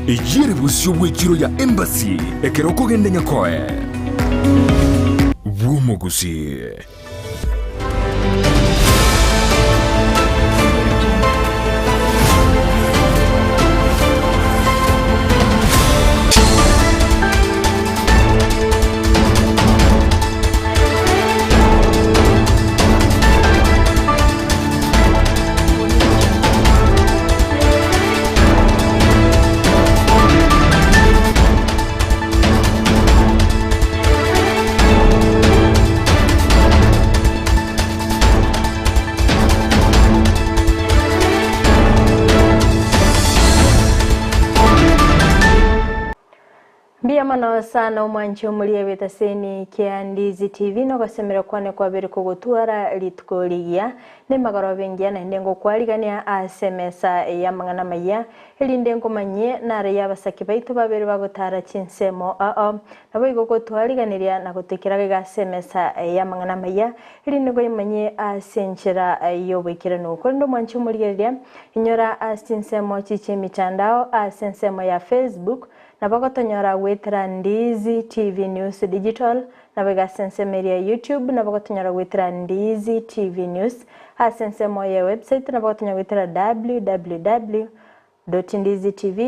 Eyio ere bosio bw'echiro ya Embassy ekero okogenda Nyakoe bw'Omogusii. Mbuya mono sana omwanchi omoria bw'etaseni kia Ndizi TV nogosemera kwane kwabere kogotwara rituko rigiya nemagoroba engiya naende ngokwarigania ase emesa y'amang'ana amayia erinde nkomanyie nare y'abasake baito babere bagotara chinsemo ao Naboigo gotwariganiria na gotoikera iga ase emesa y'amang'ana amaya, erinde nkoyemanyie ase enchera y'oboikeranu. Korende omwanche omorigereria, inyora ase chinsemo chi chi'emitandao ase ensemo ya Facebook, nabo gotonyora goetera Ndizi TV News Digital, naboigo ase ensemo eria ya YouTube, nabo gotonyora goetera Ndizi TV News, ase ensemo ye website nabo gotonyora goetera www. Ndizitv.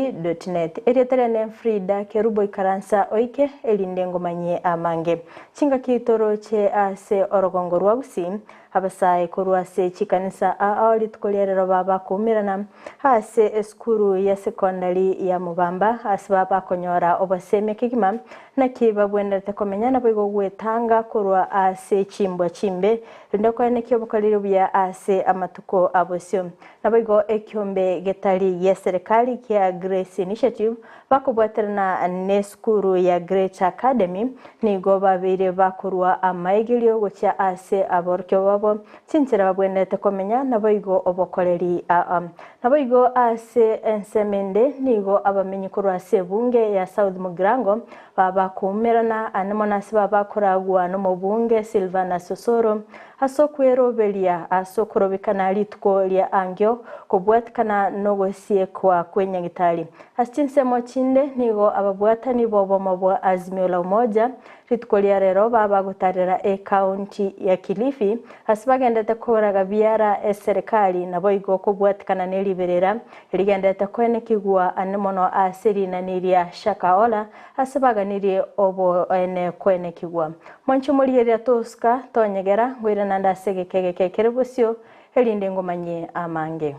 Net. Erieta riane Frida Kerubo ikaransa oike erinde ngomanyie amange. Chingaki toroche ase orogongo rwa Gusii, abasae korwa ase chikanisa ao rituko ria rero baba koumerana ase esukuru ya sekondari ya Mubamba ase baba bakonyora obosemia kegima naki babwenerete komenya naboigo gwetanga korwa ase chimbwa chimbe rinde koenekia obokoreri obuya ase amatuko abosio. Naboigo ekiombe getari gi'eserekari kia Grace Initiative bakobwaterana nesukuru ya Great Academy nigo babeire bakorua amaegerio gochia ase aborokigwa babo chinchera babwenerete komenya naboigo obokoreri aa. Naboigo ase ensemo ende nigo abamenyi korwa ase ebunge ya South Mugirango babakoumerana ane mono ase babakoragwa nomobunge Silvanus Osoro Ase okweroberia ase okorobekana rituko ria angio kobwatikana nogosiekwa kw'enyagitari. Ase chinsemo chinde nigo ababwatani b'obomo bwa Azimio la Umoja rituko ria rero babagotarera ekaunti ya Kilifi ase bagendete koraga biara eserekari naboigo kobwatikana neriberera rigenderete koenekigwa ane mono ase rinani ria Shakahola ase baganirie oboene koenekigwa. Mwanche omorigereria tosuka, tonyegera, ngoirane naende ase egeka egeke kere bosio, erinde ngomanyie amange.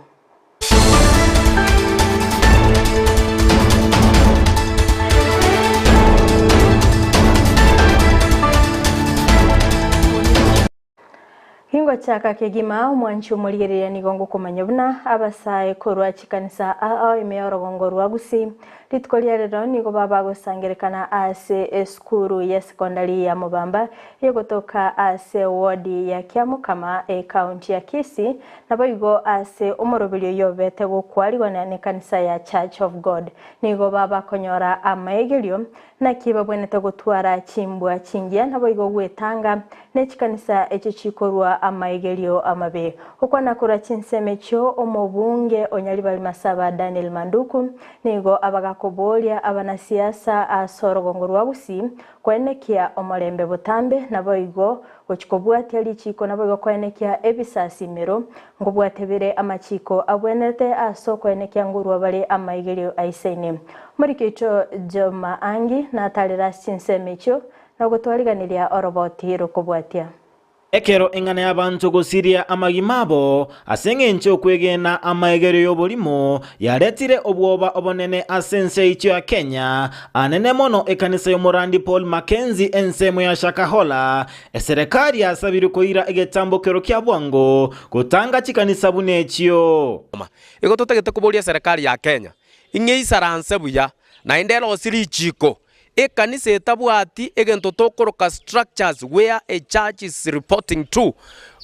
Ingochaka kegima, omwanchi omorigereria nigo ngokomanya buna abasae korwa chikanisa ao ime y'orogongo rwa Gusii. Rituko ria rero nigo babagosangerekana ase esukuru ya sekondari ya Mobamba egotoka ase ward ya Kiamokama ecounty ya Kisii naboigo ase omoroberio oyio obete gokwarigwana nekanisa ya Church of God. Nigo babakonyora amaegerio Naki babwenerete gotwara chimbwa chingiya, naboigo gwetanga ne chikanisa echio chikorua amaigerio amabe. Gokwana korwa chinsemo echio, omobunge o Nyaribari Masaba Daniel Manduku nigo abagakoboria abanasiasa ase orogongo rwa Gusii koenekia omorembe botambe naboigo gochi kobwatia richiko naboigo koenekia ebisasimero nkobwatia bire amachiko abwenerete ase okoenekia ngorua bare amaigerio aisaine. Omoriki oito Joma Angi natarire ase chinsemo echio na gotwariganiria oroboti rokobwatia. Ekero eng'ana y'abanto gosiria amagima abo ase engencho y'okwegena amaegerio y'oborimo yaretire obwoba obonene ase ense yaito ya Kenya, anene mono ekanisa y'omorandi Paul Mackenzie ensemo ya Shakahola, eserekari yasabirwe koira egetambokero kia bwango gotanga chikanisa buna echio. Igo totagete koboria eserekari ya Kenya, ing'e isaranse buya, naende erosie richiiko Ekanisa etabwati egento tokoroka structures where a church is reporting to,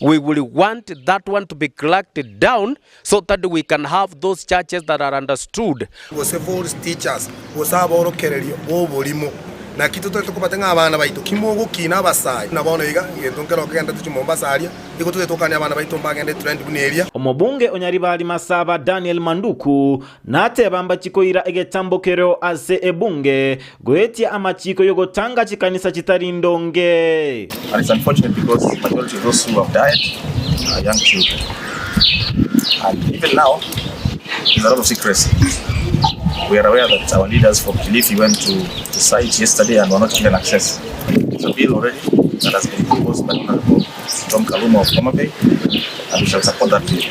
we will want that one to be cracked down so that we can have those churches that are understood. Gose false teachers, gose aborokereria b'oborimo. Naki totoete kobate ng'a abana baito ki mogokina abasae buna bono iga, egento nkero kegenderete chimombasa aria, nigo totoete gokania abana baito mbagende etrend buna eria. Omobunge o Nyaribari Masaba Daniel Manduku nateba mbachi koira egetambo kereo ase ebunge goetia amachiko yogotanga chikanisa chitari ndonge. And it's unfortunate because majority of those who have died are young children and even now there's a lot of secrecy. We are aware that our leaders from Kilifi went to the site yesterday and were not given access. There's a bill already that has been proposed by Honorable Tom Kaluma of Homa Bay and we shall support that bill.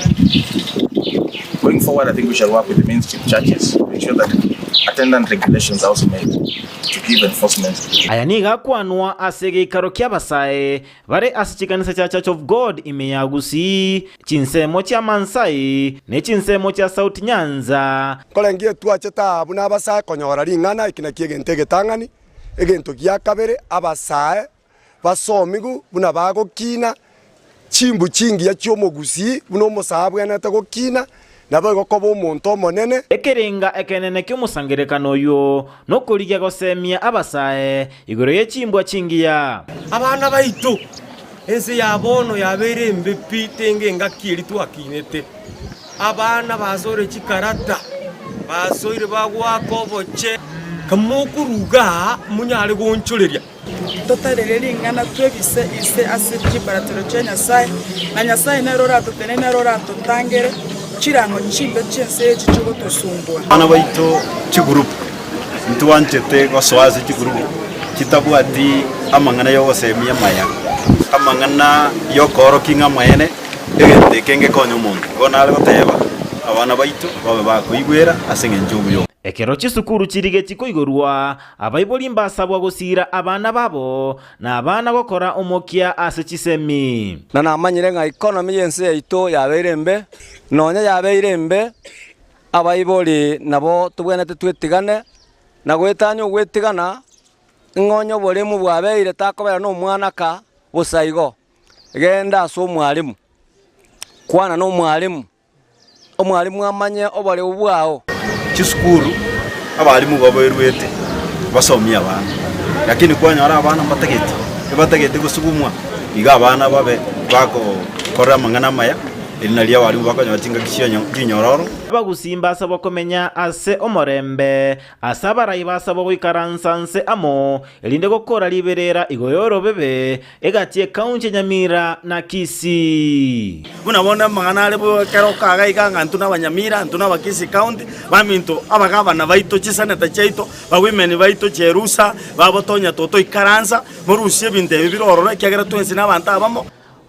Going forward, I think we shall work with the mainstream churches to ensure that attendant regulations are also made to give enforcement. Aya nigo akwanwa ase egeikaro ki'abasae bare ase chikanisa chia Church of God ime ya Gusii, chinsemo chia Mansai, ne chinsemo chia South Nyanza. Nkorengia etwachete aa buna abasae konyora ring'ana, eki nakio egento egetang'ani. Egento gia kabere, abasae basomigwe buna bagokina chimbu chingiya chi'omogusii, buna omosae abwenerete gokina, naboigo koba omonto omonene. Ekerenga ekenene ki'omosangererekano oyio nokorigia gosemia abasae igoro ye chimbwa chingiya. Abana baito, ense ya bono yabeire embe pi tenga engaki eria twakinete. Abana basoire chikarata, basoire bagoaka oboche. Kamokoruga aa monyare goonchoreria. Totarere ring'ana twebise inse ase chimbaratero chia Nyasae, na Nyasae nere oratotenenie, nere oratotangere chirang'o chimbe chi'ense eye chigotosumbua. Abana baito chigurupu, ntwanchete gosoa ase chigurupu chitabwati amang'ana y'ogosemia amaya, amang'ana y'okoorokia ng'a amaene, egento eke ngekonye omonto. Igo nare goteba, abana baito babe bakoigwera ase eng'encho y'obuya obo. Ekero chisukuru chirigetie koigorwa, Abaibori mbasabwa gosiira abana babo, na abana gokora omokia ase chisemi. Na namanyire ng'a economy y'ense yaito yabeire embe, nonya yabeire embe, abaibori nabo tobwenerete twetigane, na goetania ogwetigana, ng'a onye oboremu bwabeire takobera na omwana ka bosa igo, genda ase omwalimu, kwana na omwalimu. Omwalimu amanye oboreu bwao. Chisukuru abalimu baberwete basomie abana, lakini kwanyora abana mbatageti, ebatagete gosugumwa, iga abana babe bagokora amang'ana amaya, eri nario abalimu bakonyora chingaki chionyo chinyororo. Abagusii mbasabwa komenya ase omorembe, ase abarai basabwa goikaransa nse amo, erinde gokora riberera igoro y'orobebe Egati ekaunti ya Nyamira na Kisii. Buna bono amang'ana are bo ekero okaga iga ng'a intwe nabanyamira, intwe naba Kisii County, baminto abagabana baito, chiseneta chiaito, ba women baito chierusa, babotonya totoikaransa, morusie ebinto ebi bire ororo ekiagera twensi nabanto abamo.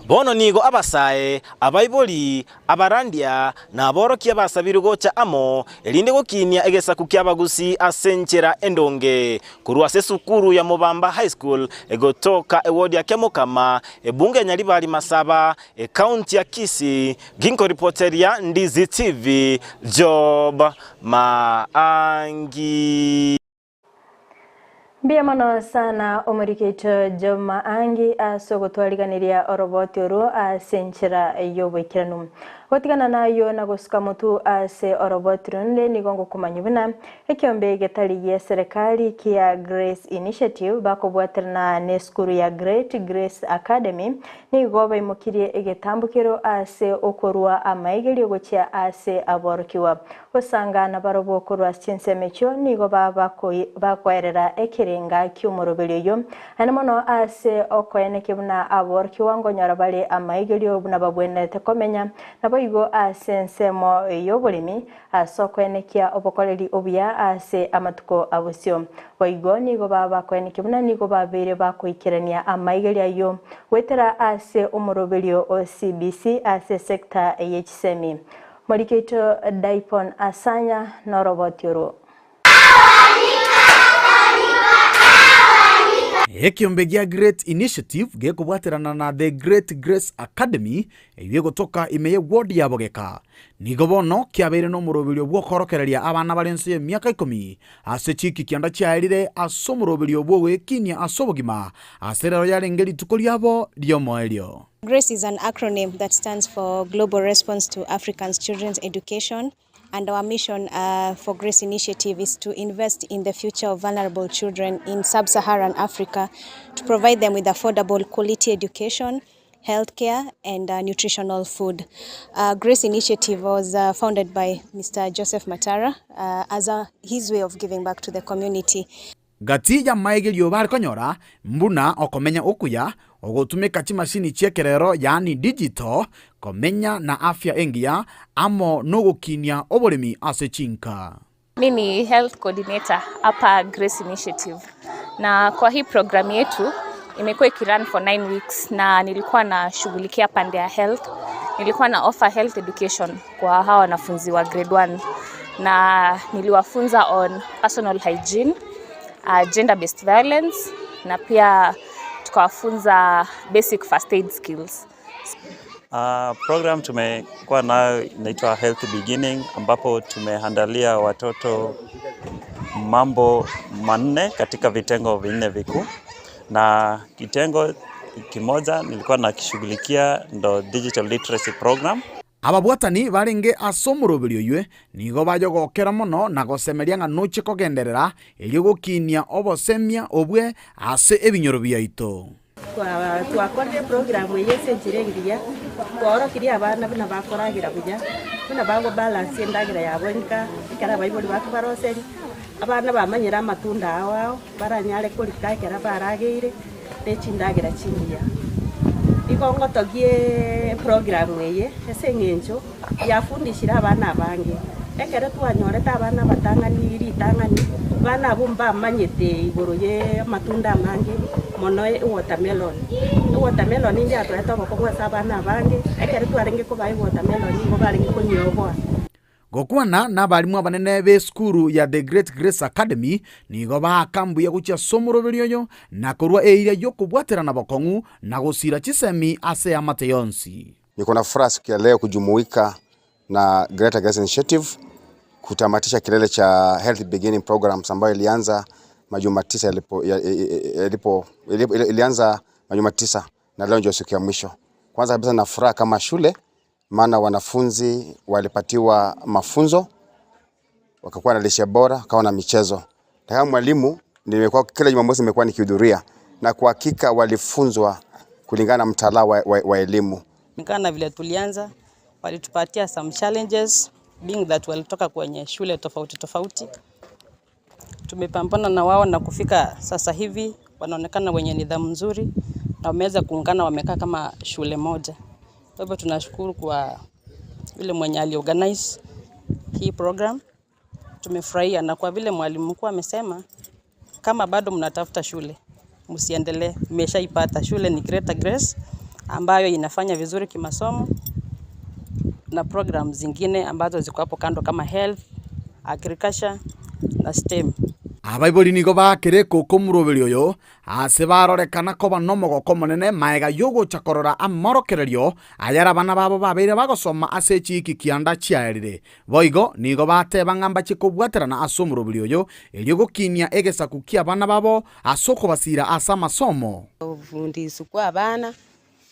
Bono nigo abasae, abaibori, Abarandia na aborokia basabirwe gocha amo, erinde gokinia egesaku ki'Abagusii ase enchera endonge. Korwa ase esukuru ya Mobamba High School egotoka ewodi ya Kiamokama, ebunge ya Nyaribari Masaba, ekaunti ya Kisii, ginkoripoteria Ndizi TV, Job Maangi. Mbuya mono sana omoriki oito Job Maangi ase ogotwariganiria oroboti orwo ase enchera y'oboikeranu. Gotigana nayio na gosuka motu ase oroboti ronde nigo ngokomanyia buna ekiombe getari gie serekari kia Grace Initiative bakobwaterana nesukuru ya Great Grace Academy nigo baimokirie egetambokero ase okorua amaigerio gochia ase aborokigwa. Gosanga nabarobwo korwa ase chinsemo echio nigo bakoerera ekerenga ki'omoroberi oyio, naende mono ase okoenekia buna aborokigwa nkonyora bare amaigerio buna babwenerete komenya, naboigo ase ensemo y'oboremi, ase okoenekia obokoreri obuya ase amatuko a bosio. Boigo nigo bakoenekia buna nigo babeire bakoikerania amaigerio ayio goetera ase omoroberio o CBC ase esecta ye chisemi. Morike oito Daipon Asanya noroboti orwo. Ekiombe gia Great Initiative gekobwaterana na The Great Grace Academy eyio egotoka ime ye ward ya Bogeka. Nigo bono kiabeire nomoroberio bw'okorokereria abana bare nse y'emiaka ikomi ase chiki kianda chiaerire ase omoroberio bw'ogoekinia ase obogima ase rero yarenge rituko riabo ri'omoerio. Grace is an acronym that stands for Global Response to Africans Children's Education. And our mission uh, for Grace Initiative is to invest in the future of vulnerable children in sub-Saharan Africa to provide them with affordable quality education, healthcare and uh, nutritional food. Uh, Grace Initiative was uh, founded by Mr. Joseph Matara uh, as a, his way of giving back to the community. Gati y'amaigerio bare konyora, mbuna okomenya okuya, ogotumeka chimashini chi'ekerero yaani digital, komenya na afya engiya, amo nogokinia oboremi ase chinka. Mi ni health coordinator hapa Grace Initiative, na kwa hii program yetu imekuwa ikirun for 9 weeks, na nilikuwa nashughulikia pande ya health. Nilikuwa na offer health education kwa hawa wanafunzi wa grade 1 na niliwafunza on personal hygiene, gender based violence na pia tukawafunza basic first aid skills. Program tumekuwa nayo inaitwa Healthy Beginning ambapo tumeandalia watoto mambo manne katika vitengo vinne vikuu, na kitengo kimoja nilikuwa nakishughulikia ndo digital literacy program. Ababwatani barenge ase omoroberio oyio nigo bayogokera mono na gosemeria ng'a noche kogenderera erio gokinia obosemia obwe ase ebinyoro biaito. Twakorire eprogram eye ase enchera engiya, twaorokirie abana buna bakoragera buya, buna bagobalance endagera yabo nka ekero abaibori bakobaroseria, abana bamanyire amatunda ao ao, baranyare korika ekero barageire, na echindagera chingiya. Igo ngotogie eprogram eye ase eng'encho yafundishire abana abange, ekero twanyorete abana abatang'ani ritang'ani, abana abwo mbamanyete igoro ya amatunda amange mono ewatermelon. Ewatermelon ndiatwarete obokong'u ase abana abange, ekero twarenge kobaa ewatermelon nigo barenge konyeoboa. Gokwana nabarimu abanene b'esukuru ya The Great Grace Academy nigo baaka mbuya gochia ase omoroberio oyo na korwa eira y'okobwaterana bokong'u na gosira chisemi ase eamate yonsi. Niko na furaha siku ya leo kujumuika na Greater Grace Initiative kutamatisha kilele cha Healthy Beginning Programs ambayo ilianza majuma tisa yalipo, yalipo, ilianza majuma tisa na leo ndio siku ya mwisho. Kwanza kabisa na furaha kama shule, maana wanafunzi walipatiwa mafunzo, wakakuwa na lishe bora, wakawa na michezo. Na kama mwalimu nimekuwa kila Jumamosi nimekuwa nikihudhuria na kwa hakika walifunzwa kulingana na mtaala wa, wa, wa elimu. Kulingana na vile tulianza, walitupatia some challenges being that walitoka kwenye shule tofauti tofauti. Tumepambana na wao na kufika sasa hivi wanaonekana wenye nidhamu nzuri na wameweza kuungana, wamekaa kama shule moja. Kwa hivyo tunashukuru kwa yule mwenye aliorganize hii program. Tumefurahia na kwa vile mwalimu mkuu amesema kama bado mnatafuta shule msiendelee, mmeshaipata. Shule ni Greater Grace ambayo inafanya vizuri kimasomo na program zingine ambazo ziko hapo kando kama health, agriculture na STEM. Abaibori nigo baakire ekoko omoroberi oyo ase barorekana koba nomogoko omonene maega y'ogocha korora amorokererio ayare abana babo babeire bagosoma ase echiiki kianda chiaerire. Boigo nigo bateba ng'a mbachie kobwaterana ase omoroberi oyo erio gokinia egesaku ki'abana babo ase okobasiira ase amasomo. Obofundisi kw'abana,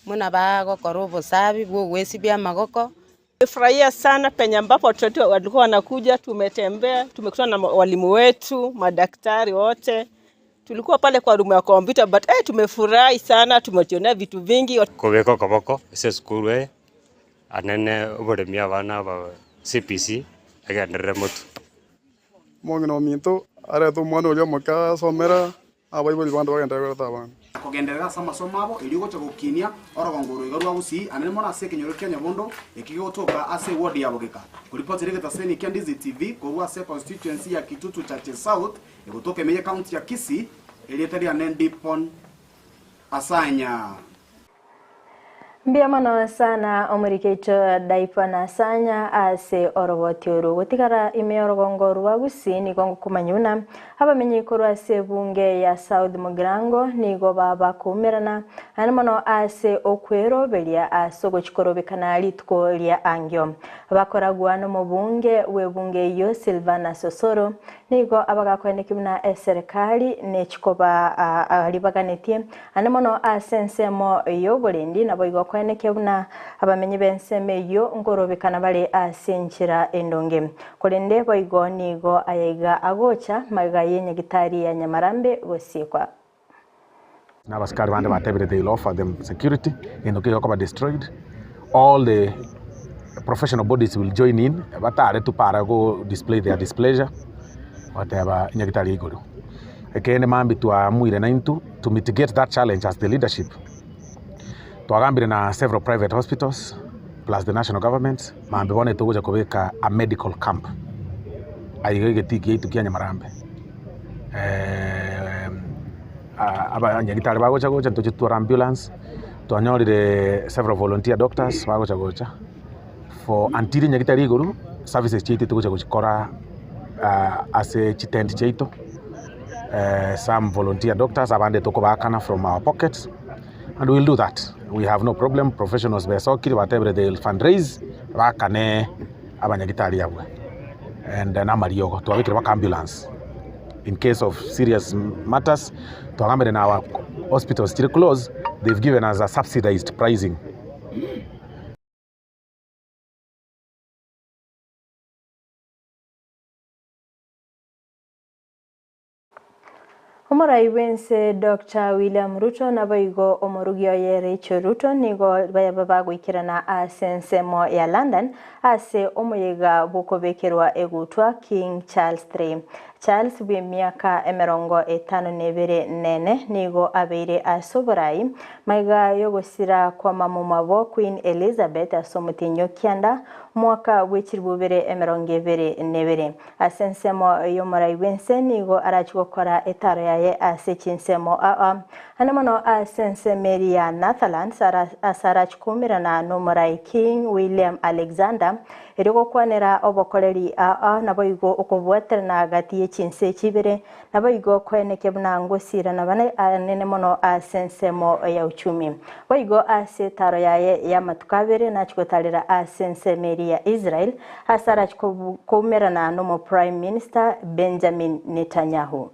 buna bagokora obosabi bw'ogwesibia amagoko. Tumefurahia sana penye ambapo watoto wetu walikuwa wanakuja, tumetembea, tumekutana na walimu wetu, madaktari wote. Tulikuwa pale kwa room ya kompyuta but eh, tumefurahi sana, tumejionea vitu vingi. Kobeka okoboko ase esukuru eye, anene oboremi abana aba CBC egenderere motwe. Omong'ina ominto arete omwana oria omoke asomere abaibori bande bagenderere koreta abana. Kogenderera ase amasomo abo, erio gocha gokinia orogongo oro iga rwa Gusii, anene mono ase ekenyoro kia Nyabondo, eki gegotoka ase eward ya Bogeka. Koripotera egetaseni kia Ndizi TV korwa ase econstituency ya Kitutu Chache South, egotoka ime ye county ya Kisii, erieta riane Ndipon Asanya. Mbuya mono sana omoriki oito Daipa na Sanya ase oroboti oru. Gotigara ime y'orogongo rwa Gusii nigo ngokomanya buna abamenyi korwa ase ebunge ya South Mugirango nigo baba koumerana naende mono ase okweroberia ase ogochikorobekana rituko ria angio. Bakoragwa nomobunge bw'ebunge eyio Silvanus Osoro. Nigo abagakoeneki buna eserekari nechikoba ribaganetie ande mono ase ensemo y'oborendi naboigo koenekia buna abamenyi b'ensemo eyio nkorobekana bare ase enchera endonge. Korende boigo nigo ayaiga agocha magega y'enyagitari ya Nyamarambe gosiekwa. Na abasikari bande batebire they will offer them security, egento keria gekoba destroyed, all the professional bodies will join in, bataretwe para go display their displeasure, goteba nyagitari igoro. Ekeene mambia twaamuire naintwe to mitigate that challenge as the leadership, twagambire na several private hospitals plus the national government, mambia bono etogocha kobeka a medical camp aiga egetii kiaito kia Nyamarambe. Abanyagitari bagocha gocha ntoche totware ambulance, twanyorire several volunteer doctors bagocha gocha for until nyagitari igoro services chiaito togocha gochikora ase chitent chiaito, some volunteer doctors abande tokobaakana from our pockets and we will do that, we have no problem, professionals besokire batebire they will fundraise baakane abanyagitari abwo. And namariogo twabekire mpaka ambulance in case of serious matters twagambire na our hospitals chire close they've given us a subsidized pricing. Omorai bw'ense Doctor William Ruto naboigo omorugi oye Rachel Ruto nigo bayaba bagoikerana ase ensemo ya London ase omoyega bw'okobekerwa egutwa King Charles III. Charles bw'emiaka emerongo etano na ebere nene nigo abeire ase oborai magega y'ogosira kwa mamomwabo Queen Elizabeth ase omotienyi o kianda omwaka bw'echiribu ibere emerongo ebere na ebere. Ase ensemo y'omorai bw'ense nigo arachie gokora etaaro yaye ase chinsemo aa, ande mono ase ensemo eria ya Netherlands ase arachie koumerana n'omorai King William Alexander, erio gokwanera obokoreri aa naboigo okobwaterana gati ye chinse echi ibere, Naboigo koeneke buna ngosiirana bane anene mono ase ensemo ya uchumi. Boigo ase etaaro yaye y'amatuko abere nachie gotarera ase ensemo eria ya Israel, ase arachie koumerana n'omoprime minister Benjamin Netanyahu.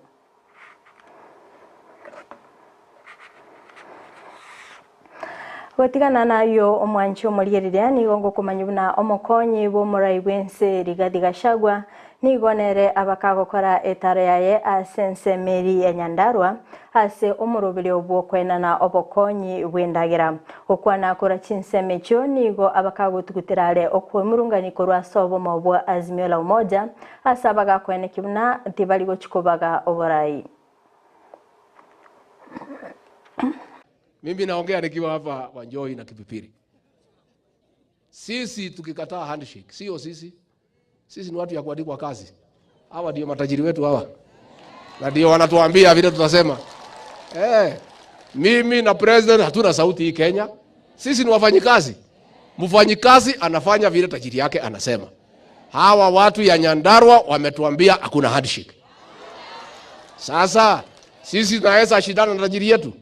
Gotigana nayio omwanchi omorigereria nigo ngokomanyia buna omokonyi bw'omorai bw'ense Rigathi Gachagua nigo nere abakagokora etaro yaye ase ensemo eri ya Nyandarua ase omoroberio bw'okoenana obokonyi bw'endagera. Gokwana korwa chinsemo echio nigo abakagotugutera are okwemurungani korwa ase obomo bwa Azimio la Umoja ase abagakoenekia buna tibari gochi kobaga oborai. Mimi naongea nikiwa hapa Wanjohi na Kipipiri. Sisi tukikataa handshake, sio sisi. Sisi ni watu ya kuandikwa kazi. Hawa ndio matajiri wetu hawa, na ndio wanatuambia vile tutasema. Eh, mimi na president hatuna sauti hii Kenya. Sisi ni wafanyikazi. Mfanyikazi anafanya vile tajiri yake anasema. Hawa watu ya Nyandarua wametuambia hakuna handshake. Sasa sisi tunaweza shindana na tajiri yetu?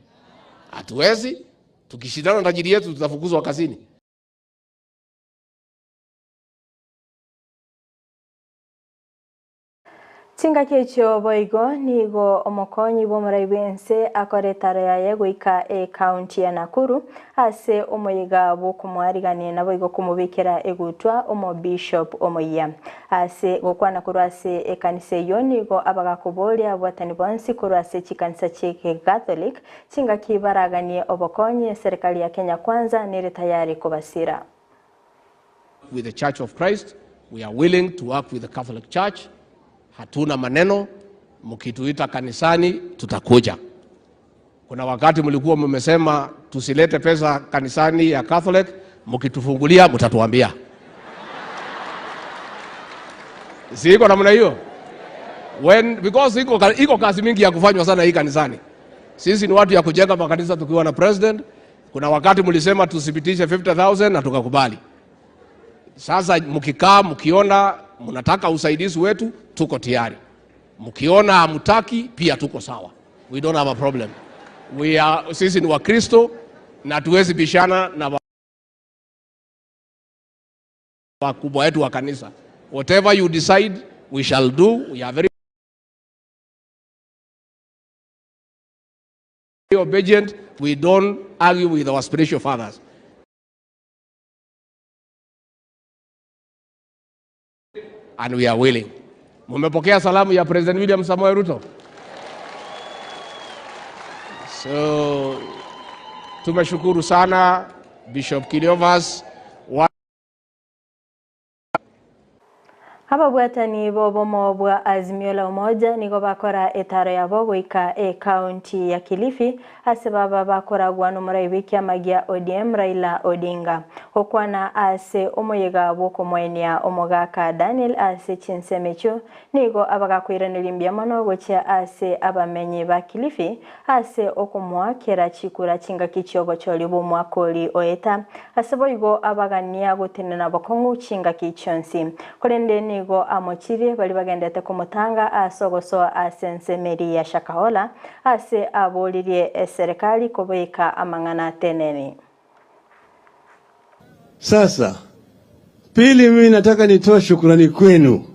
Hatuwezi. Tukishindana na tajiri yetu tutafukuzwa kazini. Chingaki echio boigo nigo omokonyi bw'omorai bw'ense akore etaro yaye goika ecounty ya Nakuru ase omoyega bw'okomoarigania naboigo komobekera egutwa omobishop omoyia. Ase gokwana korwa ase ekanisa eyio nigo abagakoboria abwatani bonsi korwa ase chikanisa chi'egecatholic chingaki baraganie obokonyi eserekari ya Kenya Kwanza nere tayari kobasira. With the Church of Christ, we are willing to work with the Catholic Church. Hatuna maneno, mkituita kanisani tutakuja. Kuna wakati mlikuwa mmesema tusilete pesa kanisani ya Catholic, mkitufungulia mtatuambia. Si iko namna hiyo? When because iko iko kazi mingi ya kufanywa sana hii kanisani. Sisi ni watu ya kujenga makanisa tukiwa na president. Kuna wakati mlisema tusipitishe 50,000 na tukakubali. Sasa mkikaa mkiona mnataka usaidizi wetu, tuko tayari. Mkiona hamtaki pia tuko sawa. We don't have a problem. We are, sisi ni Wakristo na tuwezi bishana na wakubwa wetu wa kanisa. Whatever you decide we shall do. We are very Obedient, we don't argue with our spiritual fathers. And we are willing. Mumepokea salamu ya President William Samoei Ruto? So tumeshukuru sana Bishop Cleophas. Ababwatani b'obomo bwa Azimio la Umoja nigo bakora etaaro yabo goika ekaunti ya Kilifi ase baba bakoragwa nomorai bw'ekiama gia ODM Raila Odinga. Gokwana ase omoyega bw'okomoenia omogaka Daniel ase chinsemo echio nigo abagakoiraneria mbuya mono gochia ase abamenyi ba Kilifi ase okomoakera chikura chingaki chi'obochori bw'omwaka oria oeta, ase boigo abagania gotenena bokong'u chingaki chionsi. Korende nigo amochirie baria bagendete komotanga ase ogosoa ase ensemo eria ya Shakahola, ase aboririe eserekari kobeka amang'ana ateneni. Sasa pili, mimi nataka nitoe shukurani kwenu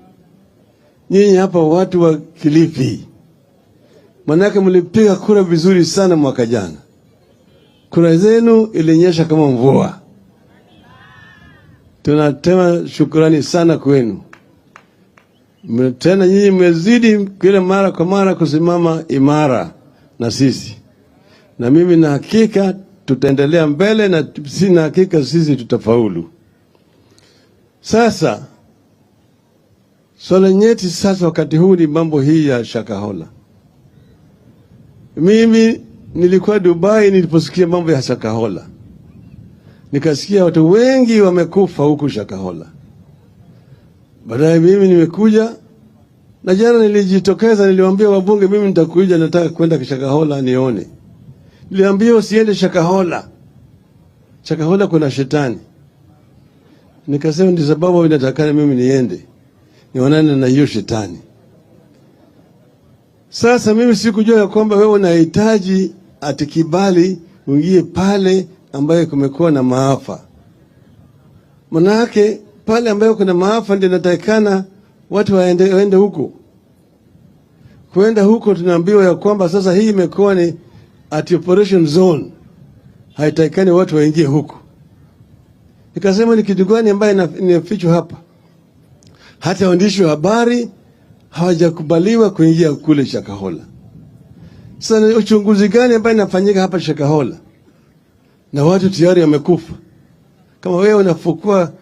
nyinyi hapa watu wa Kilifi, manake mlipiga kura vizuri sana mwaka jana. Kura zenu ilinyesha kama mvua. Tunatema shukurani sana kwenu. Tena nyinyi mmezidi kila mara kwa mara kusimama imara na sisi, na mimi na hakika tutaendelea mbele na sina hakika sisi tutafaulu. Sasa swala nyeti sasa wakati huu ni mambo hii ya Shakahola. Mimi nilikuwa Dubai niliposikia mambo ya Shakahola, nikasikia watu wengi wamekufa huku Shakahola. Baadaye mimi nimekuja na jana nilijitokeza, niliwaambia wabunge, mimi nitakuja, nataka kwenda Shakahola nione. Niliambia usiende Shakahola, Shakahola kuna shetani. Nikasema ndio sababu inatakana mimi niende nionane na hiyo shetani. Sasa mimi sikujua ya kwamba wewe unahitaji ati kibali uingie pale ambayo kumekuwa na maafa. Manake pale ambayo kuna maafa ndio inatakikana watu waende, waende huko. Kuenda huko tunaambiwa ya kwamba sasa hii imekuwa ni ati operation zone, haitakikani watu waingie huko. Nikasema ni kitu gani ambayo inafichwa hapa? Hata waandishi wa habari hawajakubaliwa kuingia kule Shakahola. Sasa ni uchunguzi gani ambayo inafanyika hapa Shakahola na watu tayari wamekufa? Kama wewe unafukua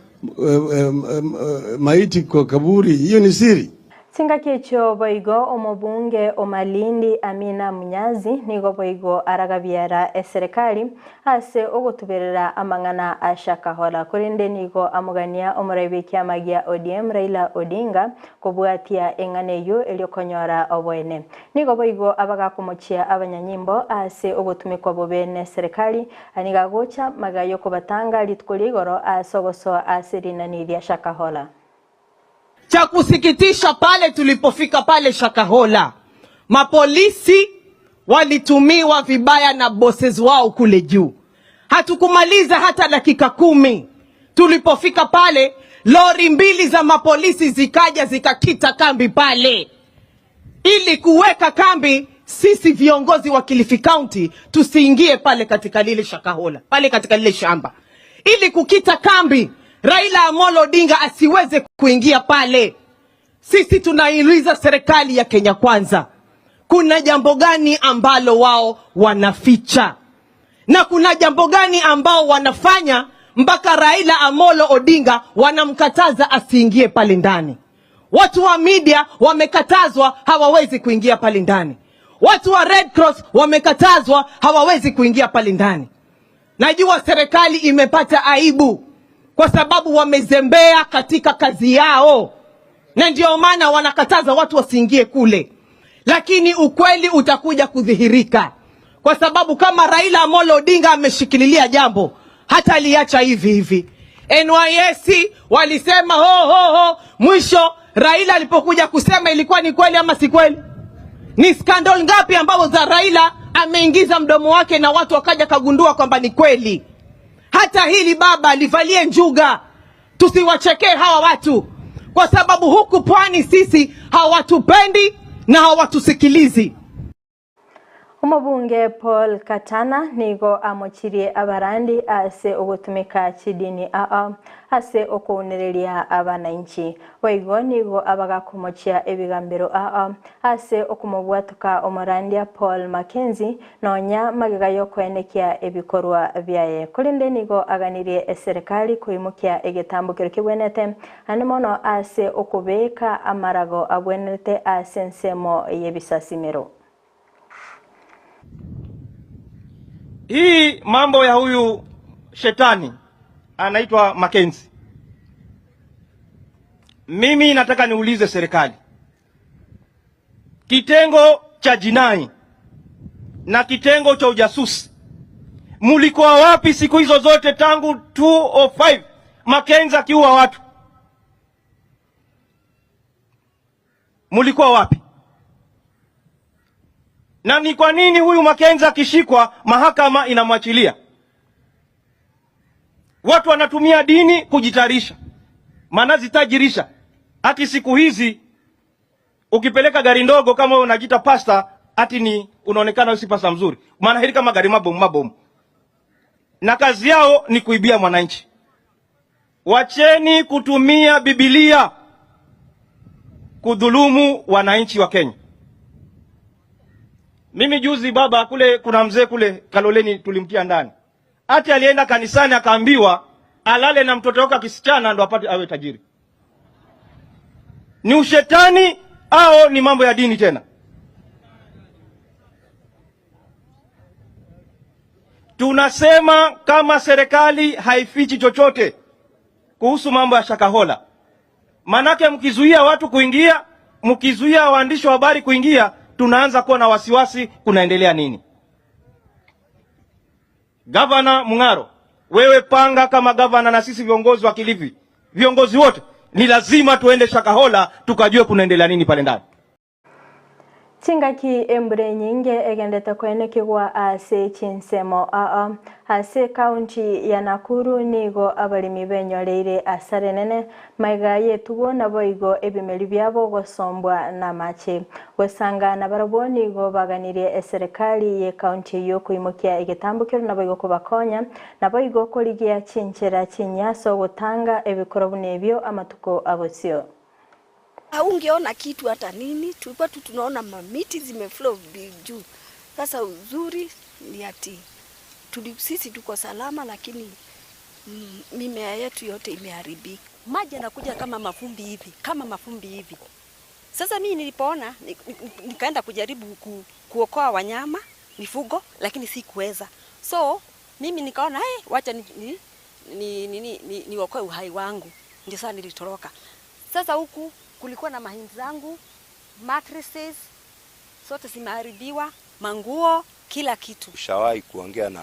maiti kwa kaburi, hiyo ni siri. Chingaki echio boigo omobunge o Malindi Amina Munyazi nigo boigo aragabiara eserekari ase ogotuberera amang'ana a Shakahola korende nigo amogania omorai bw'ekiama gia ODM Raila Odinga kobwatia eng'ana eyio erio konyora oboene. Nigo boigo abagakomochia abanyanyimbo ase ogotumekwa bobe neserekari nigo agocha magega yokobatanga rituko ria igoro ase ogosoa ase rinani ria Shakahola. Cha kusikitisha pale tulipofika pale Shakahola, mapolisi walitumiwa vibaya na bosses wao kule juu. Hatukumaliza hata dakika kumi, tulipofika pale lori mbili za mapolisi zikaja zikakita kambi pale ili kuweka kambi sisi viongozi wa Kilifi County tusiingie pale katika lile Shakahola, pale katika lile shamba, ili kukita kambi Raila Amolo Odinga asiweze kuingia pale. Sisi tunaiuliza serikali ya Kenya Kwanza, kuna jambo gani ambalo wao wanaficha na kuna jambo gani ambao wanafanya mpaka Raila Amolo Odinga wanamkataza asiingie pale ndani? Watu wa media wamekatazwa, hawawezi kuingia pale ndani. Watu wa Red Cross wamekatazwa, hawawezi kuingia pale ndani. Najua serikali imepata aibu kwa sababu wamezembea katika kazi yao, na ndio maana wanakataza watu wasiingie kule, lakini ukweli utakuja kudhihirika, kwa sababu kama Raila Amolo Odinga ameshikililia jambo, hata aliacha hivi hivi. NYS walisema ho ho ho, mwisho Raila alipokuja kusema ilikuwa ni kweli ama si kweli? Ni scandal ngapi ambazo za Raila ameingiza mdomo wake na watu wakaja kagundua kwamba ni kweli. Hata hili baba livalie njuga, tusiwachekee hawa watu, kwa sababu huku pwani sisi hawatupendi na hawatusikilizi. Omobunge Paul Katana nigo amochirie abarandi ase ogotumeka chidini ao ase okounereria abanainchi. Boigo nigo abagakomochia ebigambero ao ase okomobwatoka omorandia Paul Mackenzie nonya magega y'okoenekia ebikorwa biaye. Korende nigo aganirie eserekari koimokia egetambokero kebwenerete naende mono ase okobeka amarago abwenerete ase ensemo y'ebisasimero. Hii mambo ya huyu shetani anaitwa Mackenzie. Mimi nataka niulize serikali, kitengo cha jinai na kitengo cha ujasusi mulikuwa wapi siku hizo zote tangu 2005 Mackenzie akiua watu? Mulikuwa wapi? Na ni kwa nini huyu Mackenzie akishikwa mahakama inamwachilia? Watu wanatumia dini kujitarisha, maana zitajirisha. Hati siku hizi ukipeleka gari ndogo kama wewe unajiita pasta, hati ni unaonekana si pasta mzuri, maana hili kama gari mabomu mabomu, na kazi yao ni kuibia mwananchi. Wacheni kutumia Biblia kudhulumu wananchi wa Kenya. Mimi juzi baba, kule kuna mzee kule Kaloleni tulimtia ndani, ati alienda kanisani akaambiwa alale na mtoto wake kisichana ndo apate awe tajiri. Ni ushetani au ni mambo ya dini tena? Tunasema kama serikali haifichi chochote kuhusu mambo ya Shakahola, manake mkizuia watu kuingia, mkizuia waandishi wa habari kuingia, tunaanza kuwa na wasiwasi, kunaendelea nini? Gavana Mung'aro, wewe panga kama gavana na sisi viongozi wa Kilifi, viongozi wote ni lazima tuende Shakahola tukajue kunaendelea nini pale ndani. Chingaki embura enyinge egendete koenekigwa ase chinsemo aa ase ekaunti ya Nakuru nigo abaremi benyoreire asara enene maiga yetugo naboigo ebimeri biabo gosombwa na amache. Gosanga nabarabwo nigo baganirie eserekari ye ekaunti eywo koimokia egetambokero naboigo kobakonya naboigo korigia chinchera chinyaso gotanga ebikoro buna ebio amatuko abosio. Haungeona kitu hata nini, tulikuwa tu tunaona mamiti zimeflow juu. Sasa uzuri ni ati tuli, sisi tuko salama, lakini mimea yetu yote imeharibika. Maji yanakuja kama mafumbi hivi, kama mafumbi hivi. Sasa mimi nilipoona nikaenda kujaribu kuokoa wanyama, mifugo, lakini sikuweza. So mimi nikaona hey, wacha niokoe ni, ni, ni, ni, ni uhai wangu. Ndio sasa nilitoroka. Sasa huku kulikuwa na mahindi zangu, mattresses zote zimeharibiwa, manguo, kila kitu. Ushawahi kuongea na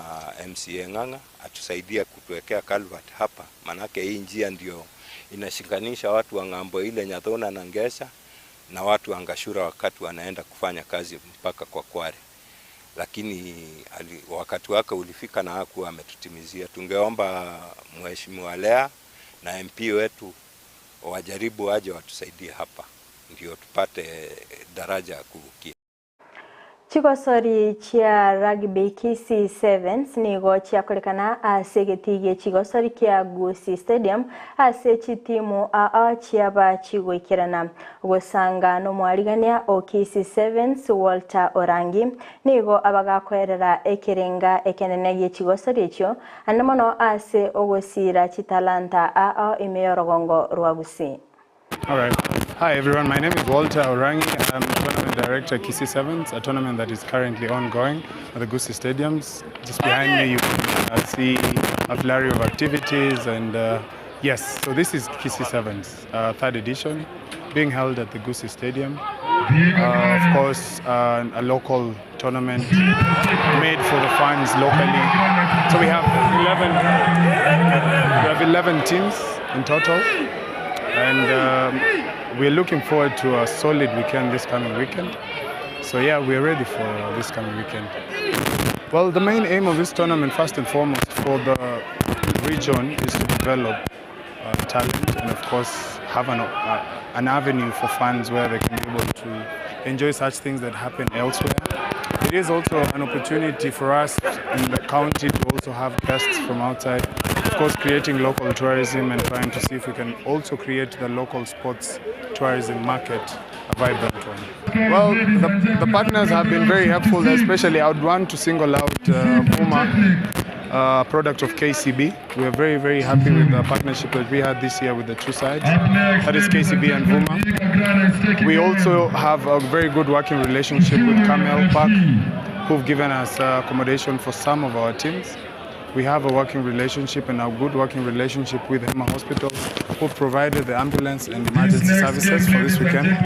MCA Ng'ang'a atusaidie kutuwekea culvert hapa, manake hii njia ndio inashikanisha watu wa ng'ambo ile Nyathona na Ngesha na watu wa Ngashura wakati wanaenda kufanya kazi mpaka kwa Kware, lakini wakati wake ulifika na hakuwa ametutimizia. Tungeomba Mheshimiwa Lea na MP wetu wajaribu waje watusaidie hapa ndio tupate daraja ya kuvukia. Chigosori chia rugby Kisii Sevens nigo chiakorekana ase egetii gie chigosori kia Gusii Stadium ase chitimu aa chiaba chigoikerana. Gosanga nomwarigania o Kisii Sevens Walter Orangi nigo abagakoerera ekerenga ekenene gie chigosori echio ande mono ase ogosira chitalanta aa ime yorogongo rwa Gusii. All right. Hi, everyone. My name is Walter Orangi. I'm tournament director at Kisii Sevens, a tournament that is currently ongoing at the Gusii Stadiums. Just behind me, you can see a flurry of activities. And yes, so this is Kisii Sevens, third edition, being held at the Gusii Stadium. Of course, a local tournament made for the fans locally. So we have 11 teams in total. And we're looking forward to a solid weekend this coming weekend. So yeah, we're ready for this coming weekend. Well, the main aim of this tournament, first and foremost, for the region is to develop talent and of course have an avenue for fans where they can be able to enjoy such things that happen elsewhere. It is also an opportunity for us in the county to also have guests from outside, of course creating local tourism and trying to see if we can also create the local sports tourism market a vibrant one. Well, the, the partners have been very helpful, especially I would want to single out Puma, product of KCB. We are very, very happy with the partnership that we had this year with the two sides, that is KCB and Vuma. We also have a very good working relationship with Camel Park, who've given us accommodation for some of our teams. We have a working relationship and a good working relationship with Hema Hospital, who've provided the ambulance and emergency services for this weekend.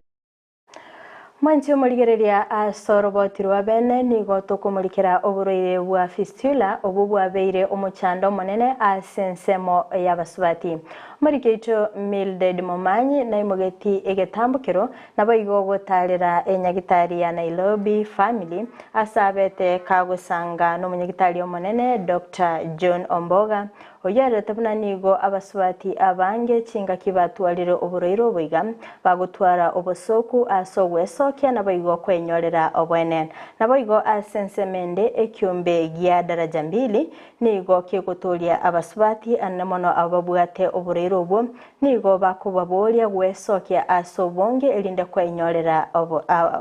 Mwanche omorigereria ase oroboti rwa bene nigo tokomorikera oborwaire bwa fistula obwo bwabeire omochando omonene ase ensemo y'abasubati. Omoriki oito Mildred Momanyi naimogeti egetambokero naboigo gotarera enyagitari ya Nairobi Family ase abete kagosanga nomonyagitari omonene Doctor John Omboga Oyio arorete buna nigo abasubati abange chingaki batwarire oborwaire obo iga, bagotwara obosooku ase ogwesokia naboigo kwenyorera oboene. Naboigo ase ensemo ende ekiombe gia daraja mbili nigo kegotoria abasubati anene mono abwo babwate oborwaire obwo, nigo bakobaboria gwesokia ase obonge erinde kwenyorera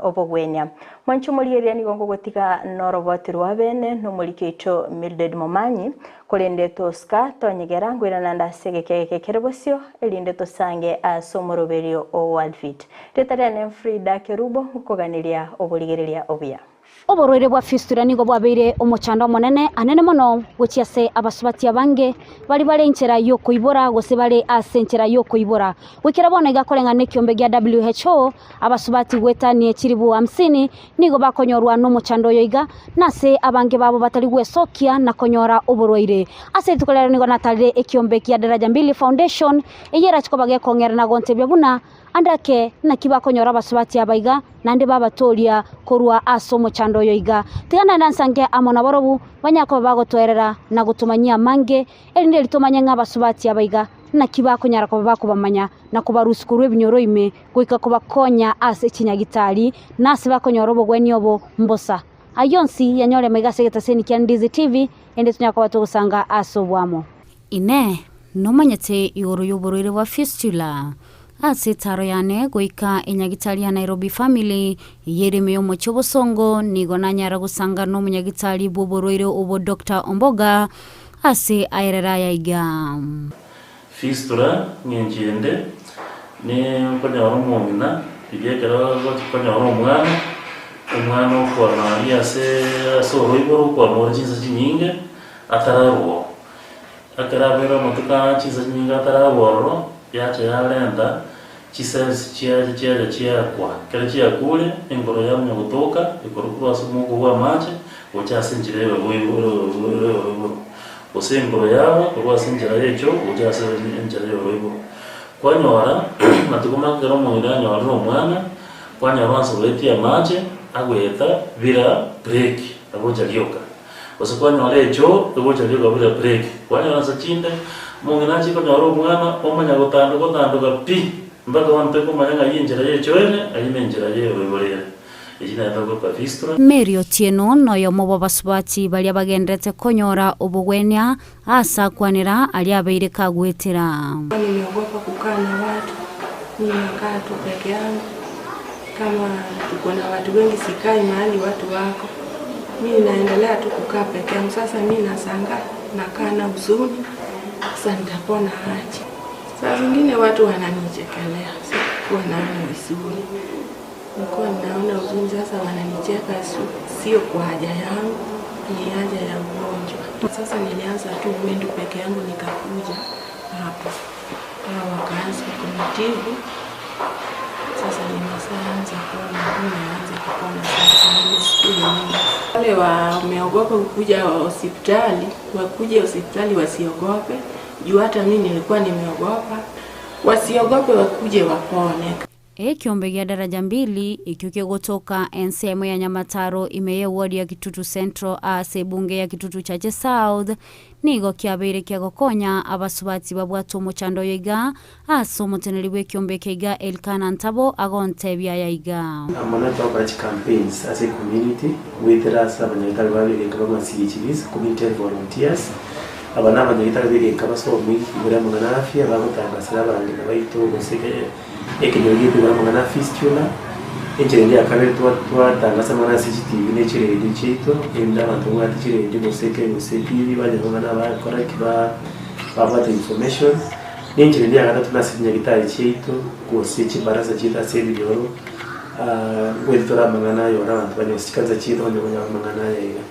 obogwenia. Mwanche omorigereria nigo ngogotiga noroboti rwa bene nomoriki oito Mildred Momanyi, Korende tosika, tonyegera, ngoirana nde ase egeka eke kere bosio, erinde tosange ase omoroberio o Worldfit. Rieta riane Frida Kerubo, ngokoganeria oborigereria obuya. Oborwaire bwa fistula nigo bwabeire omochando omonene anene mono gochia ase abasubati abange baria bare enchera y'okoibora gose bare ase enchera y'okoibora. Goikera bono iga koreng'ana nekiombe gia WHO, abasubati goetania chilifu hamsini nigo bakonyorwa nomochando oyo iga, na ase abange babo batari gwesokia na konyora oborwaire. Ase rituko riarero nigo natarire ekiombe kia Daraja Mbili Foundation, eyio erache koba gekong'era na gontebia buna ande ake naki bakonyora abasubati aba iga, naende babatooria korwa ase omochando oyo iga. Tiga naende nsange amo nabarobwo, banyare koba bagotoerera na gotomanyia amange, erinde erio tomanye ng'a abasubati aba iga naki bakonyara koba bakobamanya na kobarusia korwa ebinyoro ime goika kobakonya ase chinyagitari, na ase bakonyora obogwenia obo mbosa. Ayio onsi yanyore maiga ase egetaseni kia Ndizi TV, ende tonyare koba togosanga ase oboamo. Inee! Nomanyete igoro y'oborwaire bwa fistula? Ase etaaro yane goika enyagitari ya Nairobi Family, eyio ere ime y'omochie obosongo, nigo nanyara gosanga nomonyagitari bw'oborwaire obo Doctor Omboga ase aerere aya iga. Fistula, ng'encho ende, ne okonyora omong'ina riria ekero agochi konyora omwana, omwana okwama aria aseee ase oroiboro okwama ore chinsa chinyinge, atararwa oo. Ekero abeire amatuko aa chinsa chinyinge atararwa ororo, yacha yarenta chicells chiacha chiacha chiakwa. Ekero chiakure, enkoro yamanya gotoka, ekorwa korwa ase omwoko bwa amache, gocha ase enchera ya oroiboro. Gose enkoro yabo korwa ase enchera y'echoo gocha ase enchera y'oroiboro. Kwanyora amatuko make ekero omong'ina anyorire omwana, kwanyora onsi goetia amache, agoeta bila break, agocha rioka. Gose kwanyora echoo egocha rioka bila break. Kwanyora nsa chinde, omong'ina achie konyora omwana, omanya gotandoka otandoka pi, mpaka bono tokomanya ng'a enchera y'echoo ere, ayio na enchera y'oroiboro ere. Eyio naye tokoroka fistula. Mary Otieno noyomo bw'abasubati baria bagenderete konyora obogwenia aase akwanera aria abeire kagwetera. Nimeogopa kukaa na watu, mimi nakaa tu peke yangu. Kama tuko na watu wengi sikai mahali watu wako, mi naendelea tu kukaa peke yangu. Sasa mi nashangaa nakaa na huzuni, sasa nitapona aje? Saa zingine watu wananichekelea, sikuwa naona vizuri, nilikuwa naona huzuni. Sasa wananicheka, sio kwa haja yangu, ni haja ya ugonjwa. Sasa nilianza tu mwendo peke yangu, nikakuja hapa, hao wakaanza kunitibu. Sasa nimeshaanza kuona, nimeanza kupona sasa, nimeshukuru Mungu. Wale wameogopa kukuja hospitali, wakuje hospitali wasiogope, juu hata mimi nilikuwa nimeogopa. Wasiogope, wakuje wapone. Ekiombe gia Daraja Mbili ekio kegotoka ensemo ya Nyamataro ime y'eward ya Kitutu Central ase ebunge ya Kitutu Chache South nigo kiabeire kiagokonya abasubati babwate omochando oyo iga ase omoteneri bw'ekiombe eke iga Elkana Ntabo agontebia aya iga. Amo na twakora chicampaigns ase ecommunity goetera ase abanyagitari ba begenka ba CHVs, Community Health Volunteers. Aba na abanyagitari begenka basomigwe igoro y'amang'ana a afya bagotangasera abangina baito gose ekenyoro giaito igoro y'amang'ana a fistula. Enchera ende ya kabere twatangasa amang'ana ase chitibi ne chiredio chiaito erinde abanto babwate chiredio gose eke gose etibi banyore amang'ana bakora ki babwate information. Na enchera ende ya gatato nase chinyagitari chiaito gose chibarasa chiaito ase ebinyoro ngoeta tore amang'ana aya ore abanto banyore gose chikanisa chiaito banyore konyora amang'ana aya iga.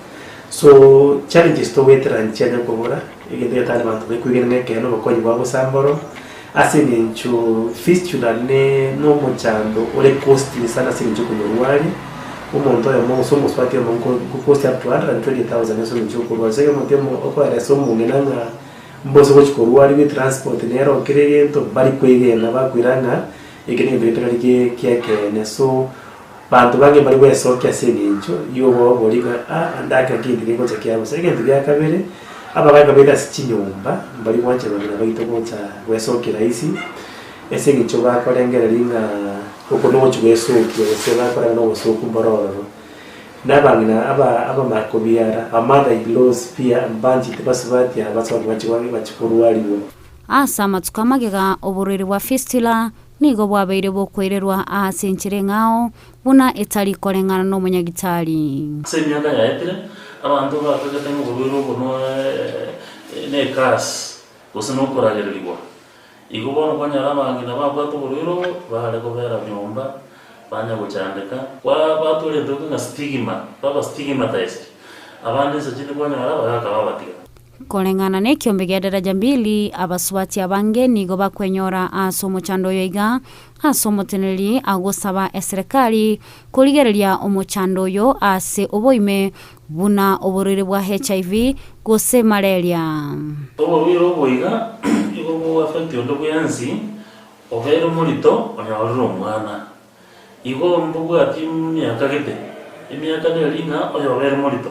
So challenges togoetera nchianya kobora, egento getari abanto bakwegena ng'a ekeene obokonyi bwa bosa mboro, ase eng'encho fistula ne nomochando ore costly sana ase eng'encho okonyorwaria, omonto oyomo gose omosubati oyomo nko nkocost up to 120,000 ase eng'encho yokorwaria. So ekero omonto oyomo okoeresa omong'ina ng'a mbose gochi korwariwa etransport nere okere egento, mbari kwegena bakoira ng'a eke negento getari gie kiaekeene so. Banto bange mbare gwesokia ase engencho y'obobori ng'a aa ndakera kegento kegocha kia bosa. Egento gia kabere, abagaaka baito ase chinyomba mbari gwancha bang'ina baito gocha gwesokia rahisi, ase eng'encho bakorengereria ng'a oko nogochia gwesokia gose bakorana nobosoku mboro ororo. Na abang'ina aba abamakobiara, ba mother in laws pia mbanchete basubati aba basoke bachie bachie korwariwa. Ase amatuko amagega oborwaire bwa fistula Nigo bwabeire bokoirerwa ase enchera eng'ao, buna etari koreng'ana nomonyagitari. Ase emiaka yaetire, abanto bakagete ng'a oborwaire obo nekasi gose nokoragererigwa. Igo bono kwanyora abang'ina babwate oborwaire obo, bare kobera nyomba, banya gochandeka, batwara entoki ng'a stigma, baba stigmatized. Abande inse chinde kwanyora bagaka babatiga. Koreng'ana nekiombe gia daraja mbili, abasubati abange nigo bakwenyora ase omochando oyo iga, ase omoteneneri agosaba eserekari korigereria omochando oyo ase oboime buna oborwaire bwa HIV gose malaria. Oborwaire obo iga igo bogoaffect onde bwensi obeire omorito onyorire omwana. Igo mbobwati emiaka gete, emiaka neri ng'a oyobeire morito.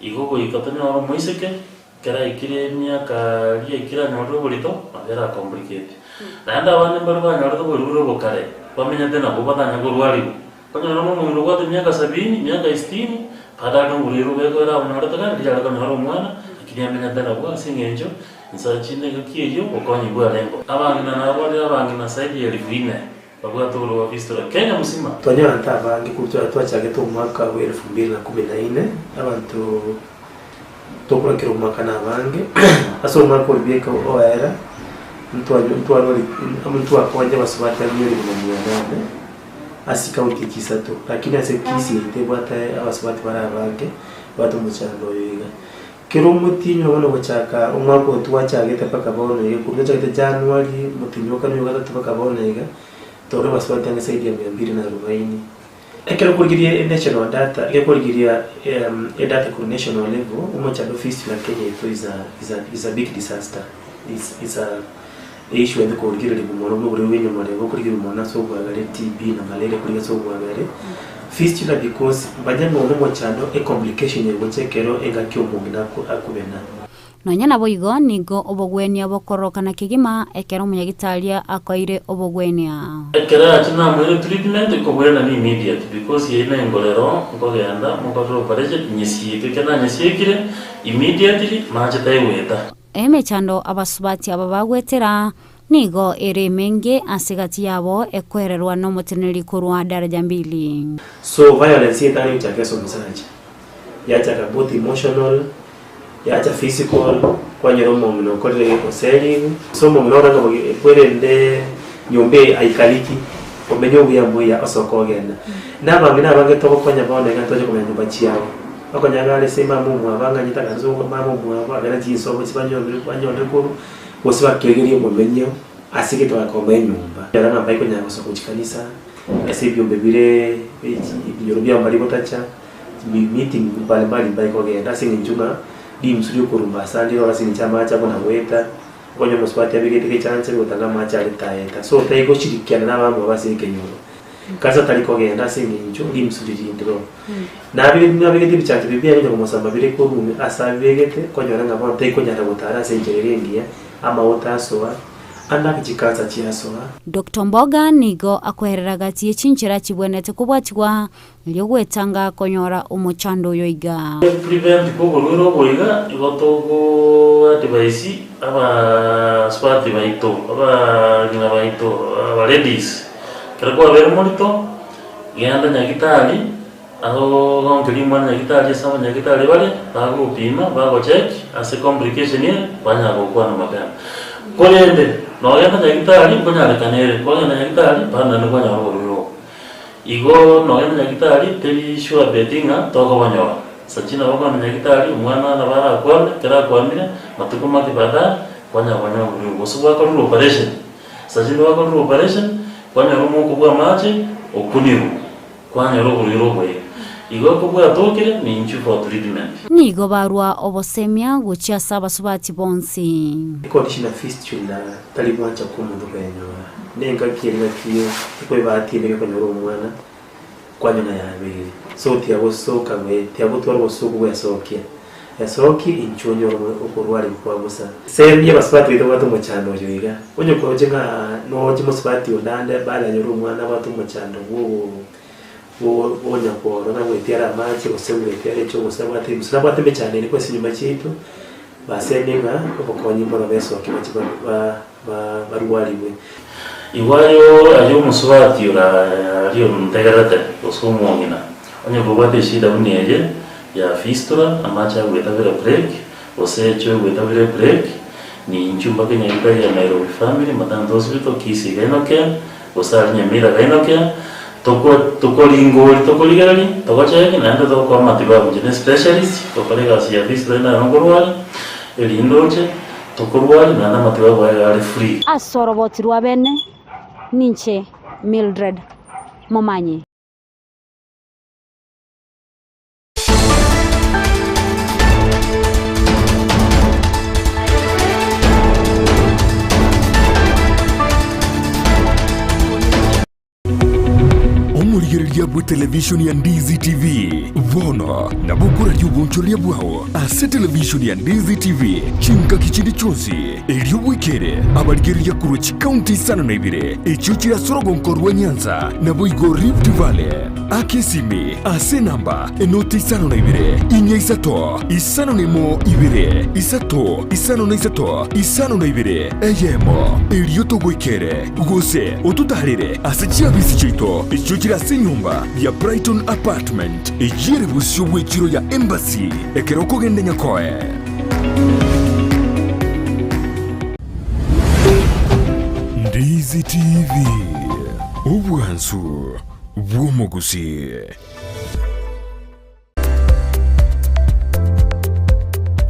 Igo goika tonyore omoiseke, ekero aikire emiaka eria aikire anyorire oborito, nabo eracomplicate. Naende abande mbare banyorete oborwaire obo kare, bamenyete nabwo batanya korwarigwa. Okonyora na omong'ina obwate emiaka sabini, emiaka sitini, bado are noborwaire obo ekero abonyorete kare, riria are konyora omwana, lakini amenyete nabwo ase eng'encho, insa chinde engaki eyio, obokonyi bwarengeo. Abang'ina narwarire abang'ina zaidi ya elifu ine. Babwate oborwa bwa Fistula Kenya mosima. Twanyorete abange korwa twachagete omwaka bwa elfu mbili na kumi na ine, abanto tokora kera omwaka na abange, ase omwaka oria bieka oera, ntwakonya abasubati ang'e elifu na mia nane, ase chikaunti echi isato, lakini ase Kisii yaito ebwate abasubati bare abange, ebwate omochando oyo iga. Kera omotienyi bono gochaka omwaka oyo twachagete mpaka bono iga, korwa twachagete January, omotienyi o kane oyo gatato mpaka bono iga, tore abasubati ang'e zaidi ya mia mbili na arubaini. Ekero okorigeria enational data, ekero okorigeria edata korwa national level, omochando o fistula Kenya yaito is a is a is a big disaster, is is a issue ende korigereria mono buna oborwaire bwa enyomorembe okorigereria mono ase obwagare, TB na malaria korigereria ase obwagare. Fistula because manya ng'a one omochando ecomplication egocha ekero engaki omong'ina akobena. Nonya naboigo nigo obogwenia bokororokana kegima ekero omonyagitari akoeire obogwenia. Ekero yacha namoire treatment nkobwena ni immediate because eyio nengorero nkogenda mokorere operation nyesieke ekero nanyesiekire immediately mache taigweta. Emechando abasubati aba bagwetera nigo ere emenge ase egati yabo ekoererwa nomoteneneri korwa daraja mbili. So violence etari gochaka ase omosacha, yachaka both emotional, yacha physical, kwanyora omong'ina okorire gekosa erigwe, so omong'ina ore ng'a kwerende nyomba eye aikariki, omenye obuya mbuya osoke ogenda. Na abang'ina abange togokonya bono iga ntoche komenya nyomba chiabo, okonyora ng'a are ase mama omwabo ang'anyete akare ase mama omwabo agere chinsobo chibanyomire banyore korwa, gose bakegerie obomenyo ase egento bakomba enyomba. Ekero ng'a mbaikonyara gosoka gochia kanisa, ase ebiombe bire ebinyoro biabo mbari gotacha, meeting mbalimbali mbaikogenda ase eng'encho ng'a rimusu riokorumba ase ande rore ase eng'encho amache abwo na goeta. Okonyora omosubati abegete gechancha gotanga amache are taeta. So tai goshirikiana na abamwabo ase ekenyoro. Kansa tari kogenda ase eng'encho rimsu riri ndiro. Nabegete nabegete ebichancha biria biaye konya komosamba bire korwa ase abibegete, konyora ng'a bono tai konyara gotara ase enchera ere engiya, amagote asoa, ande ake chikansa chiasoa. Doctor Mboga nigo akoerera gati ye chinchera chibwenerete kobwatigwa erio gwetanga konyora omochando oyo iga. Prevent koborwaire obo iga, igo togo advise abasubati baito, abang'ina baito, aba ladies, ekero kwabeire morito, genda nyagitari, agogonkeria omwana nyagitari ase abanyagitari bare, bagopima, bagocheck ase complication ere, banyara gokwana mapema. Korende, nogenda nyagitari nkonyarekana ere, kwagenda nyagitari, bado naende kwanyora oborwaire obo. Igo nogenda nyagitari teri sure bet ng'a tokobanyora. Sachie nabo okogenda nyagitari omwana nabo arakwame, ekero akwamire matuko make baadaye kwanyara konyora oborwaire obo. Gose gwakorire operation, sachie gwakorire operation kwanyora omouko bwa amache okunirwe, kwanyora oborwaire obo iga. Igo kobwatokire ninchu for treatment. Nigo barua obosemia gochia ase abasubati bonsi. Econdition ya fistula tari gwancha kw'omonto koyenyora, nengaki ere ngaki ekwebatia ere okonyora omwana kwanyora yabeire. So tiagosoka gwe tiagotwara obosoku bwesokia. Esoki inchuo onyore okorwarigwa kwa bosa. Semi abasubati baito babwate omochando oyo iga. Onye koroche ng'a noche mosubati onde ande bado anyore omwana abwate omochando bwogo bw'onyakworo na goetiara amache gose goetiara echo gose abwate gose nabwate emechando ende ase chinyomba chiaito, basemie ng'a obokonyi mboro besokie bache barwarigwe. Igo aye aye omosubati ore aria ontegererete, gose omong'ina, onye kobwate eshida buna eye ya fistula, amache agoetabera break, gose echo egoetabera ebreak, ninchu mpaka enyagitari ya Nairobi Family Maternity Hospital, Kisii Gyno Care, gose aria Nyamira Gyno Care, toko tokoringori tokorigereria, togocheki naende togokoa amatibabu inche ne specialist, tokore egasi ya fistula ere naro nkorwaria, erinde oche tokorwaria naende amatibabu aya iga are free. Ase oroboti rwa bene, ninche Mildred Momanyi. Omorigereria bw'etelevishoni ya Ndizi TV bono nabo okoraria obonchoreria bwao ase televishoni ya Ndizi TV chingaki chinde chionsi, erio bwekere abarigereria korwa chikaunti isano na ibere echio chire ase orogonko rwa Nyanza naboigo Rift Valley. Aka esimi ase enamba enoti 52 4 3 51 2 3 53 52 eyemo, erio togoikere, gose ototaarere ase chiabisi chiaito echio chire ase enyomba ya Brighton Apartment, eyio ere bosio bw'echiro ya Embassy, ekero okogenda Nyakoe. Ndizi TV, obwansu bw'omogusii.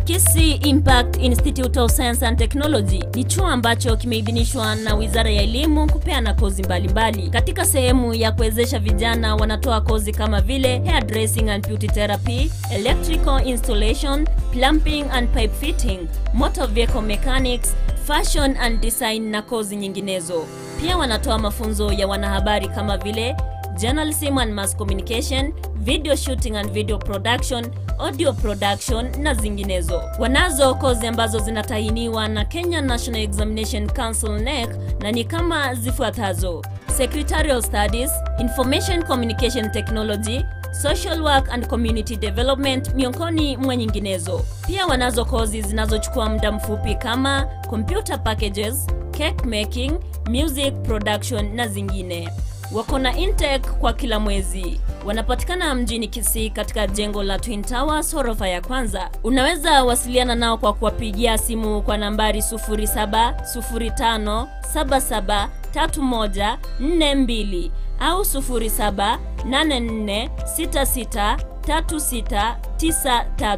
Kisii Impact Institute of Science and Technology ni chuo ambacho kimeidhinishwa na Wizara ya Elimu kupeana kozi mbalimbali. Katika sehemu ya kuwezesha vijana, wanatoa kozi kama vile hairdressing and beauty therapy, electrical installation, plumbing and pipe fitting, motor vehicle mechanics, fashion and design na kozi nyinginezo. Pia wanatoa mafunzo ya wanahabari kama vile journalism and mass communication, video shooting and video production, audio production na zinginezo. Wanazo kozi ambazo zinatahiniwa na Kenya National Examination Council NEC na ni kama zifuatazo: Secretarial Studies, Information Communication Technology, Social Work and Community Development miongoni mwa nyinginezo. Pia wanazo kozi zinazochukua muda mfupi kama computer packages, cake making, music production na zingine. Wako na intake kwa kila mwezi. Wanapatikana mjini Kisii katika jengo la Twin Towers ghorofa ya kwanza. Unaweza wasiliana nao kwa kuwapigia simu kwa nambari 0705773142 au 0784663693.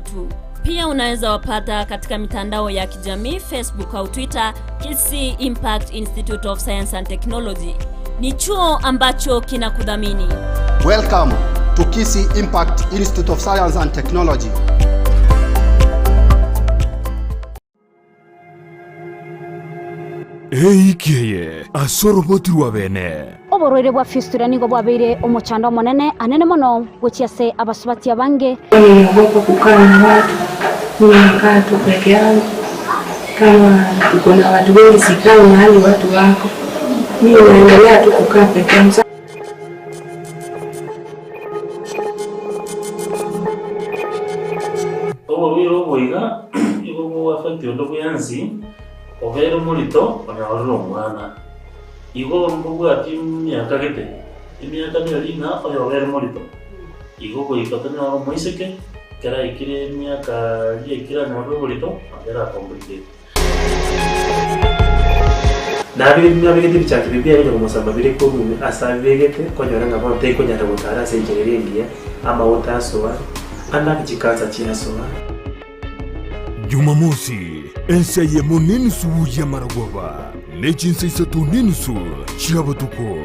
Pia unaweza wapata katika mitandao ya kijamii Facebook au Twitter, Kisii Impact Institute of Science and Technology. Ni chuo ambacho kinakudhamini. Welcome to Kisii Impact Institute of Science and Technology. Eiki eye ase oroboti rwa bene. Oborwaire bwa fistula nigo bwabeire omochando omonene anene mono gochia ase abasubati abange. Niliogopa kukaa na watu, mimi nakaa tu peke yangu, kama tuko na watu wengi sikai mahali watu wako, mimi naendelea tu kukaa peke yangu. Oborwaire obo iga igo bogoaffect onde bwensi, obeire omorito onyorire omwana. Igo mbobwati emiaka gete, emiaka neri ng'a oyo obeire morito, igo goika tonyore omoiseke, ekero aikire emiaka riria aikire anyorire oborito, nabo eracomplicate. Nabegete ebichancho biria biaye komosamba bire korwa ime ase abibegete, konyora ng'a bono taikonyara gotara ase enchera eria engiya, amagote asoa, ande chikansa chiasoa. Jumamosi, ensa eyemo nenusu y'amaragoba, ne chinsa isato nenusu chia botuko.